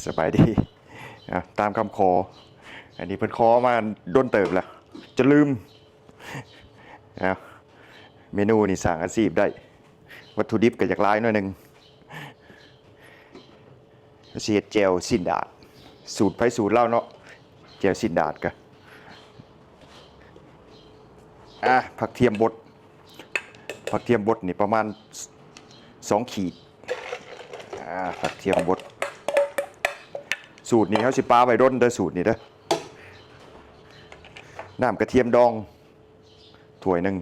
ສະບາຍດີ ອ່າ ຕາມຄຳຂໍ ອັນນີ້ເພິ່ນຂໍມາດົນເຕີບແລ້ວ ຈົນລືມ ອ່າ ເມນູນີ້ສ້າງອາຊີບໄດ້ ວັດຖຸດິບກໍຢາກຫຼາຍໜ້ອຍໜຶ່ງ ຊິເຮັດແຈ່ວຊີ້ນດາດ ສູດໃຜສູດລາວເນາະ ແຈ່ວຊີ້ນດາດກະ ອ່າ ຜັກທຽມບົດ ຜັກທຽມບົດນີ້ປະມານສອງຂີດ ອ່າ ຜັກທຽມບົດ ສູດນີ້ເຮົາຊິປາໄວ້ດົນເດີ ສູດນີ້ເດີ ນ້ຳກະທຽມດອງ ຖ້ວຍໜຶ່ງ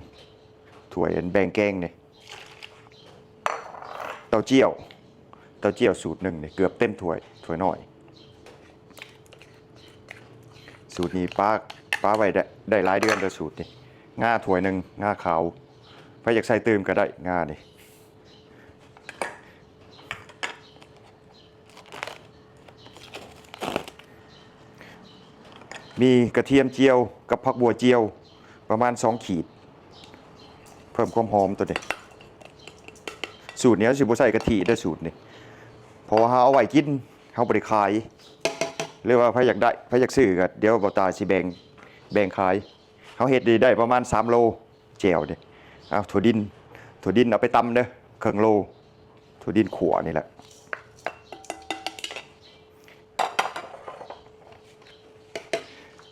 ຖ້ວຍອັນແບ່ງແກງນີ້ ເຕົ້າຈ້ຽວ ເຕົ້າຈ້ຽວສູດໜຶ່ງນີ້ ເກືອບເຕັມຖ້ວຍ ຖ້ວຍນ້ອຍ ສູດນີ້ປາ ປາໄວ້ໄດ້ ໄດ້ຫຼາຍເດືອນເດີສູດນີ້ ງາຖ້ວຍໜຶ່ງ ງາຂາວ ໃຜຢາກໃສ່ຕື່ມກໍໄດ້ ງານີ້ ມີກະທຽມຈຽວກັບຜັກບົ່ວຈຽວປະມານສອງຂີດ ເພີ່ມຄວາມຫອມໂຕນີ້ ສູດນີ້ເຮົາຊິບໍ່ໃສ່ກະທິເດີສູດນີ້ ເພາະວ່າເຮົາເອົາໄວ້ກິນ ເຮົາບໍ່ໄດ້ຂາຍ ຫຼືວ່າໃຜຢາກໄດ້ ໃຜຢາກຊື້ກໍດຽວບ່າວຕາຊິແບ່ງ ແບ່ງຂາຍ ເຮົາເຮັດນີ້ໄດ້ປະມານສາມໂລ ແຈ່ວນີ້ ເອົາຖົ່ວດິນ ຖົ່ວດິນເອົາໄປຕຳເດີ ເຄິ່ງໂລ ຖົ່ວດິນຂົ້ວນີ້ແຫຼະ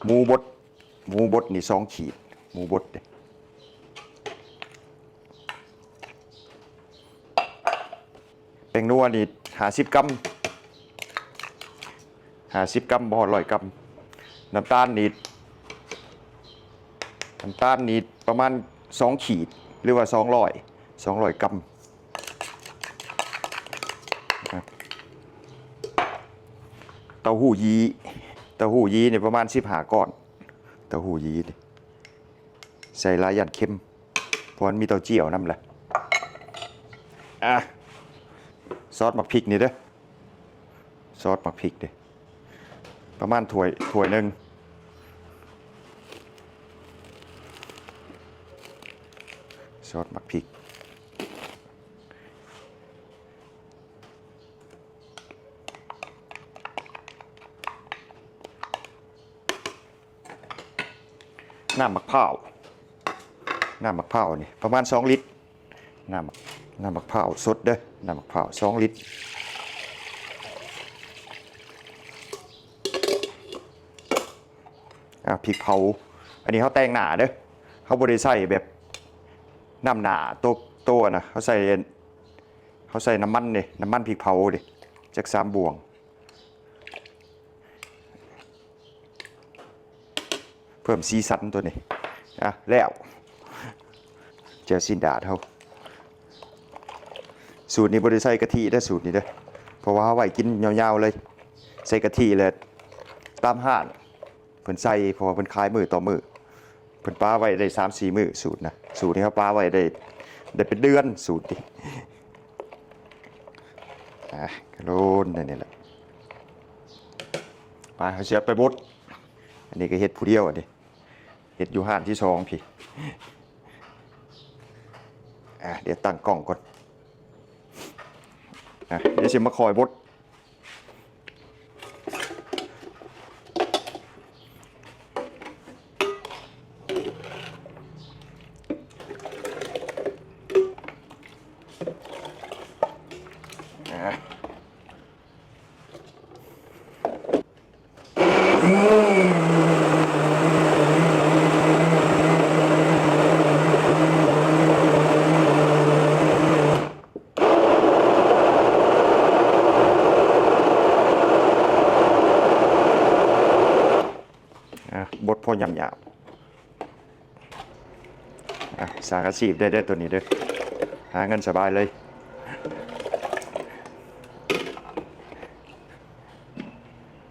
ໝູບົດ ໝູບົດນີ້ສອງຂີດ ໝູບົດນີ້ ແປ້ງນົວນີ້ຫ້າສິບກຣາມ ຫ້າສິບກຣາມ ບໍ່ຮອດຮ້ອຍກຣາມ ນ້ຳຕານນີ້ ນ້ຳຕານນີ້ປະມານສອງຂີດ ຫຼືວ່າສອງຮ້ອຍ ສອງຮ້ອຍກຣາມ ເຕົ້າຫູ້ຢີ້ ເຕົ້າຫູ້ຢີ້ນີ້ປະມານສິບຫ້າກ້ອນ ເຕົ້າຫູ້ຢີ້ນີ້ ໃສ່ຫຼາຍຢ້ານເຄັມ ເພາະມັນມີເຕົ້າຈ້ຽວນຳແຫຼະ ອ່າ ຊອດໝາກພິກນີ້ເດີ ຊອດໝາກພິກນີ້ ປະມານຖ້ວຍ ຖ້ວຍໜຶ່ງ ຊອດໝາກພິກ ນ້ຳໝາກພ້າວ ນ້ຳໝາກພ້າວນີ້ປະມານສອງລິດ ນ້ຳ ນ້ຳໝາກພ້າວສົດເດີ ນ້ຳໝາກພ້າວສອງລິດ ອ່າ ພິກເຜົາ ອັນນີ້ເຮົາແຕ່ງໜ້າເດີ ເຮົາບໍ່ໄດ້ໃສ່ແບບນ້ຳໜ້າໂຕ ໂຕນະ ເຮົາໃສ່ ເຮົາໃສ່ນ້ຳມັນເດ້ ນ້ຳມັນພິກເຜົາເດ້ ຈັກສາມບ່ວງ ເພີ່ມສີສັນໂຕນີ້ ອ່ະ ແລ້ວ ແຈ່ວຊີ້ນດາດເຮົາ ສູດນີ້ບໍ່ໄດ້ໃສ່ກະທິເດີ ສູດນີ້ເດີ ເພາະວ່າເຮົາໄວ້ກິນຍາວໆເລີຍ ໃສ່ກະທິແລ້ວຕາມຮ້ານ ເພິ່ນໃສ່ ເພາະວ່າເພິ່ນຂາຍມື້ຕໍ່ມື້ ເພິ່ນປາໄວ້ໄດ້ສາມສີ່ມື້ສູດນະ ສູດນີ້ເຮົາປາໄວ້ໄດ້ ໄດ້ເປັນເດືອນສູດນີ້ ອ່າ ກະໂລນໄດ້ນີ້ແຫຼະ ໄປ ເຮົາຊິເອົາໄປບົດ ອັນນີ້ກໍເຮັດຜູ້ດຽວ ອັນນີ້ເຮັດຢູ່ຮ້ານທີສອງພີ້ ອ່າ ດຽວຕັ້ງກ້ອງກ່ອນ ອ່າ ດຽວຊິມາຄ່ອຍບົດ ອ່າ ບົດພໍຫຍາບໆ ອ່າ ສ້າງອາຊີບໄດ້ເດີໂຕນີ້ເດີ ຫາເງິນສະບາຍເລີຍ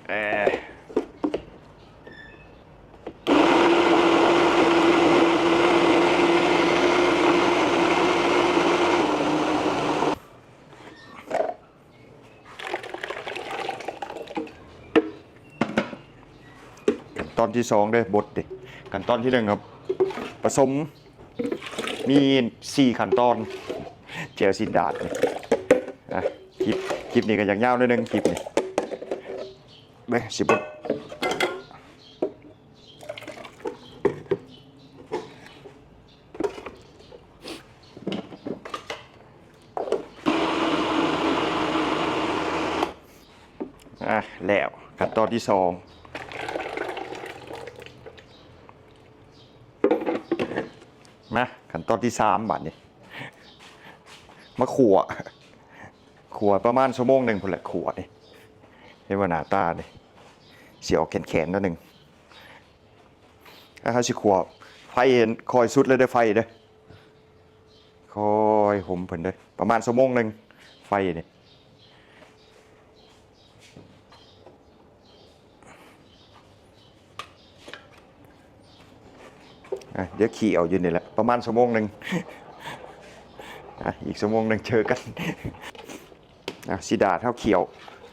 ເອີ ຂັ້ນຕອນທີສອງເດ້ ບົດເດ້ ຂັ້ນຕອນທີໜຶ່ງ ປະສົມ ມີສີ່ຂັ້ນຕອນ ແຈ່ວຊີ້ນດາດນີ້ ອ່ະ ຄລິບ ຄລິບນີ້ກໍຢາກຍາວໜ້ອຍໜຶ່ງ ຄລິບນີ້ ເບິ່ງຊິເບິ່ງ ອ່ະ ແລ້ວຂັ້ນຕອນທີສອງ ມາຂັ້ນຕອນທີສາມ ບາດນີ້ ມາຂົ້ວ ຂົ້ວປະມານຊົ່ວໂມງໜຶ່ງພຸ້ນແຫຼະ ຂົ້ວນີ້ ເຫັນບໍ່ ໜ້າຕານີ້ ຊິອອກແຂນໆ ໜ້ອຍໜຶ່ງ. ອ່ະ ເຮົາຊິຂົ້ວ ໄຟເຫັນຄ່ອຍສຸດເລີຍເດີ ໄຟເດີ ຄ່ອຍຫົມເພິ່ນເດີ ປະມານຊົ່ວໂມງໜຶ່ງ ໄຟນີ້. ອ່ະ ດຽວຂ້ຽວຢູ່ນີ້ແຫຼະ ປະມານຊົ່ວໂມງໜຶ່ງ ອ່ະ ອີກຊົ່ວໂມງໜຶ່ງເຈີກັນ. ອ່ະ ຊິດາດເຮົາຂ້ຽວ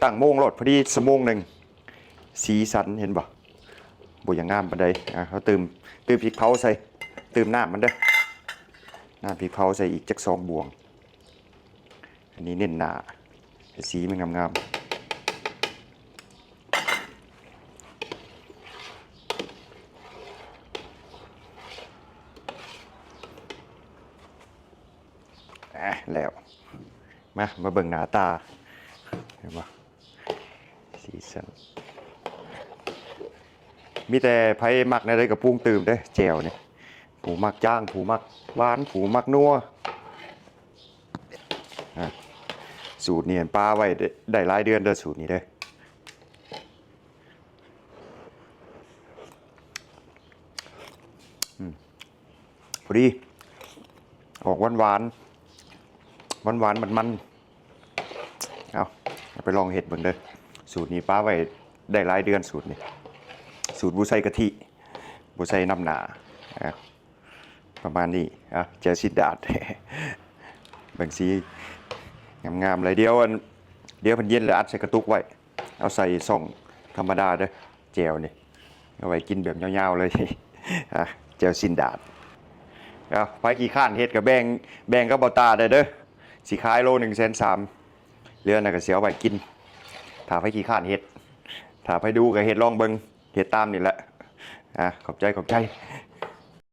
ຕັ້ງໂມງໂລດ ພໍດີຊົ່ວໂມງໜຶ່ງ ສີສັນເຫັນບໍ່ ບໍ່ຢ່າງງາມປານໃດ. ອ່ະ ເຮົາຕື່ມ ຕື່ມພິກເຜົາໃສ່ ຕື່ມນ້ຳມັນເດີ ນ້ຳພິກເຜົາໃສ່ອີກຈັກສອງບ່ວງ. ອັນນີ້ເນັ້ນໜ້າ ໃຫ້ສີມັນງາມໆ. ອ່ະ ແລ້ວ ມາ ມາເບິ່ງໜ້າຕາ ເຫັນບໍ່ ສີສັນ. ມີແຕ່ໃຜມັກແນວໃດກໍປຸງຕື່ມເດີ ແຈ່ວນີ້ ຜູ້ມັກຈາງ ຜູ້ມັກຫວານ ຜູ້ມັກນົວ. ອ່ະ ສູດນີ້ປາໄວ້ໄດ້ ໄດ້ຫຼາຍເດືອນເດີ ສູດນີ້ເດີ. ອືມ ພໍດີ ອອກຫວານໆ ຫວານໆ ມັນໆ. ເອົາ ເອົາໄປລອງເຮັດເບິ່ງເດີ ສູດນີ້ປາໄວ້ໄດ້ຫຼາຍເດືອນ ສູດນີ້ ສູດບໍ່ໃສ່ກະທິ ບໍ່ໃສ່ນ້ຳໜ້າ. ອ່ະ ປະມານນີ້ ອ່ະ ແຈ່ວຊີ້ນດາດ ເບິ່ງສີງາມໆ ເລີຍ. ດຽວອັນ ດຽວເພິ່ນເຢັນແລ້ວອັດໃສ່ກະຕຸກໄວ້ ເອົາໃສ່ຊ່ອງທຳມະດາເດີ ແຈ່ວນີ້ ເອົາໄວ້ກິນແບບຍາວໆ ເລີຍ. ອ່ະ ແຈ່ວຊີ້ນດາດ. ເອົາ ໃຜຂີ້ຄ້ານເຮັດກໍແບ່ງ ແບ່ງກັບບ່າວຕາໄດ້ເດີ ຊິຂາຍໂລໜຶ່ງແສນສາມ ເຫຼືອນັ້ນກໍຊິເອົາໄວ້ກິນ ຖ້າໃຜຂີ້ຄ້ານເຮັດ. ຖ້າໃຜດູກໍເຮັດລອງເບິ່ງ ເຮັດຕາມນີ້ແຫຼະ. ອ່ະ ຂອບໃຈ ຂອບໃຈ.